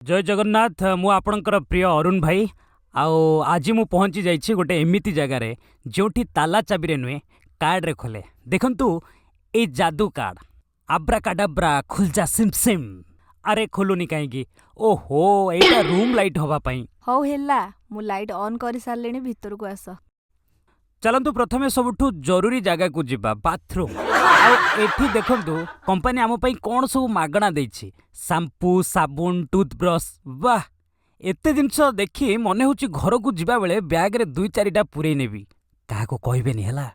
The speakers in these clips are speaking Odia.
ଜୟ ଜଗନ୍ନାଥ। ମୁଁ ଆପଣଙ୍କର ପ୍ରିୟ ଅରୁଣ ଭାଇ। ଆଉ ଆଜି ମୁଁ ପହଞ୍ଚି ଯାଇଛି ଗୋଟେ ଏମିତି ଜାଗାରେ, ଯେଉଁଠି ତାଲା ଚାବିରେ ନୁହେଁ, କାର୍ଡ଼ରେ ଖୋଲେ। ଦେଖନ୍ତୁ ଏଇ ଯାଦୁ କାର୍ଡ଼। ଆବ୍ରା କାଡାବ୍ରା, ଖୁଲଜା ସିମ୍ ସିମ୍। ଆରେ, ଖୋଲୁନି କାହିଁକି? ଓହୋ, ଏଇଟା ରୁମ୍ ଲାଇଟ୍ ହବା ପାଇଁ। ହଉ ହେଲା, ମୁଁ ଲାଇଟ୍ ଅନ୍ କରିସାରିଲିଣି, ଭିତରକୁ ଆସ। ଚାଲନ୍ତୁ, ପ୍ରଥମେ ସବୁଠୁ ଜରୁରୀ ଜାଗାକୁ ଯିବା, ବାଥରୁମ୍। ଆଉ ଏଠି ଦେଖନ୍ତୁ, କମ୍ପାନୀ ଆମ ପାଇଁ କ'ଣ ସବୁ ମାଗଣା ଦେଇଛି। ସାମ୍ପୁ, ସାବୁନ, ଟୁଥବ୍ରଶ। ବାଃ, ଏତେ ଜିନିଷ ଦେଖି ମନେ ହେଉଛି ଘରକୁ ଯିବାବେଳେ ବ୍ୟାଗରେ ଦୁଇ ଚାରିଟା ପୂରେଇ ନେବି। କାହାକୁ କହିବେନି, ହେଲା?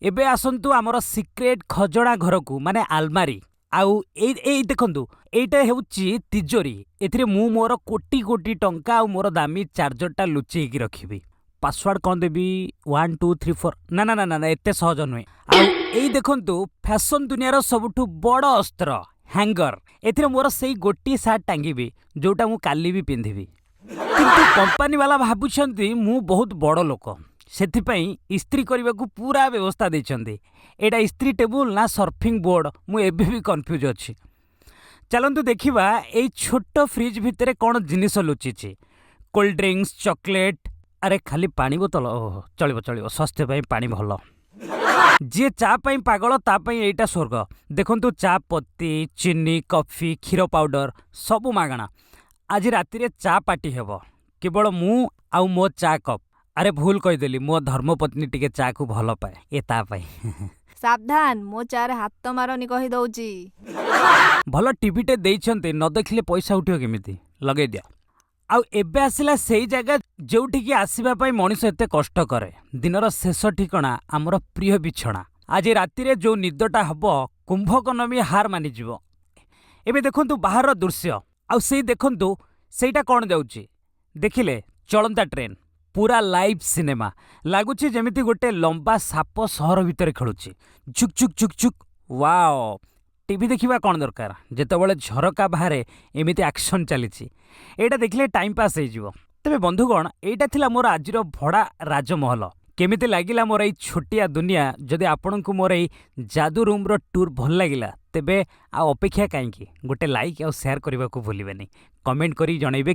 ଏବେ ଆସନ୍ତୁ ଆମର ସିକ୍ରେଟ୍ ଖଜଣା ଘରକୁ, ମାନେ ଆଲମାରି। ଆଉ ଏଇ ଏଇ ଦେଖନ୍ତୁ, ଏଇଟା ହେଉଛି ତିଜୋରି। ଏଥିରେ ମୁଁ ମୋର କୋଟି କୋଟି ଟଙ୍କା ଆଉ ମୋର ଦାମୀ ଚାର୍ଜରଟା ଲୁଚେଇକି ରଖିବି। ପାସୱାର୍ଡ କ'ଣ ଦେବି? 1 2 3 4। ନା ନା ନା ନା ନା, ଏତେ ସହଜ ନୁହେଁ। ଆଉ ଏଇ ଦେଖନ୍ତୁ, ଫ୍ୟାସନ୍ ଦୁନିଆର ସବୁଠୁ ବଡ଼ ଅସ୍ତ୍ର, ହ୍ୟାଙ୍ଗର। ଏଥିରେ ମୋର ସେଇ ଗୋଟିଏ ସାର୍ଟ ଟାଙ୍ଗିବି, ଯୋଉଟା ମୁଁ କାଲି ବି ପିନ୍ଧିବି। କିନ୍ତୁ କମ୍ପାନୀ ବାଲା ଭାବୁଛନ୍ତି ମୁଁ ବହୁତ ବଡ଼ ଲୋକ, ସେଥିପାଇଁ ଇସ୍ତ୍ରୀ କରିବାକୁ ପୁରା ବ୍ୟବସ୍ଥା ଦେଇଛନ୍ତି। ଏଇଟା ଇସ୍ତ୍ରୀ ଟେବୁଲ ନା ସର୍ଫିଂ ବୋର୍ଡ, ମୁଁ ଏବେ ବି କନଫ୍ୟୁଜ୍ ଅଛି। ଚାଲନ୍ତୁ ଦେଖିବା, ଏଇ ଛୋଟ ଫ୍ରିଜ୍ ଭିତରେ କ'ଣ ଜିନିଷ ଲୁଚିଛି। କୋଲ୍ଡ ଡ୍ରିଙ୍କସ୍, ଚକୋଲେଟ୍, ଆରେ ଖାଲି ପାଣି ବୋତଲ। ଓହୋ, ଚଳିବ ଚଳିବ, ସ୍ୱାସ୍ଥ୍ୟ ପାଇଁ ପାଣି ଭଲ। ଯିଏ ଚା ପାଇଁ ପାଗଳ, ତା ପାଇଁ ଏଇଟା ସ୍ୱର୍ଗ। ଦେଖନ୍ତୁ, ଚା ପତି, ଚିନି, କଫି, କ୍ଷୀର ପାଉଡର ସବୁ ମାଗଣା। ଆଜି ରାତିରେ ଚା ପାର୍ଟି ହେବ, କେବଳ ମୁଁ ଆଉ ମୋ ଚା କପ୍। ଆରେ, ଭୁଲ କହିଦେଲି, ମୋ ଧର୍ମପତ୍ନୀ ଟିକେ ଚାକୁ ଭଲ ପାଏ, ଏ ତା ପାଇଁ। ସାବଧାନ, ମୋ ଚାରେ ହାତ ମାରନି, କହିଦଉଛି। ଭଲ ଟିଭିଟେ ଦେଇଛନ୍ତି, ନ ଦେଖିଲେ ପଇସା ଉଠିବ କେମିତି? ଲଗେଇ ଦିଅ। ଆଉ ଏବେ ଆସିଲା ସେଇ ଜାଗା, ଯେଉଁଠିକି ଆସିବା ପାଇଁ ମଣିଷ ଏତେ କଷ୍ଟ କରେ। ଦିନର ଶେଷ ଠିକଣା, ଆମର ପ୍ରିୟ ବିଛଣା। ଆଜି ରାତିରେ ଯୋଉ ନିଦଟା ହବ, କୁମ୍ଭକର୍ଣ୍ଣ ବି ହାର ମାନିଯିବ। ଏବେ ଦେଖନ୍ତୁ ବାହାରର ଦୃଶ୍ୟ। ଆଉ ସେଇ ଦେଖନ୍ତୁ, ସେଇଟା କ'ଣ ଯାଉଛି? ଦେଖିଲେ, ଚଳନ୍ତା ଟ୍ରେନ୍। ପୁରା ଲାଇଭ୍ ସିନେମା ଲାଗୁଛି, ଯେମିତି ଗୋଟେ ଲମ୍ବା ସାପ ସହର ଭିତରେ ଖେଳୁଛି, ଝୁକ୍ ଝୁକ୍ ଝୁକ୍ ଝୁକ୍। ୱାଓ! ଟିଭି ଦେଖିବା କ'ଣ ଦରକାର, ଯେତେବେଳେ ଝରକା ବାହାରେ ଏମିତି ଆକ୍ସନ୍ ଚାଲିଛି? ଏଇଟା ଦେଖିଲେ ଟାଇମ୍ ପାସ୍ ହେଇଯିବ। ତେବେ ବନ୍ଧୁଗଣ, ଏଇଟା ଥିଲା ମୋର ଆଜିର ଭଡ଼ା ରାଜମହଲ। କେମିତି ଲାଗିଲା ମୋର ଏଇ ଛୋଟିଆ ଦୁନିଆ? ଯଦି ଆପଣଙ୍କୁ ମୋର ଏଇ ଯାଦୁ ରୁମ୍ର ଟୁର୍ ଭଲ ଲାଗିଲା, ତେବେ ଆଉ ଅପେକ୍ଷା କାହିଁକି? ଗୋଟେ ଲାଇକ୍ ଆଉ ସେୟାର କରିବାକୁ ଭୁଲିବେନି। କମେଣ୍ଟ କରି ଜଣେଇବେ।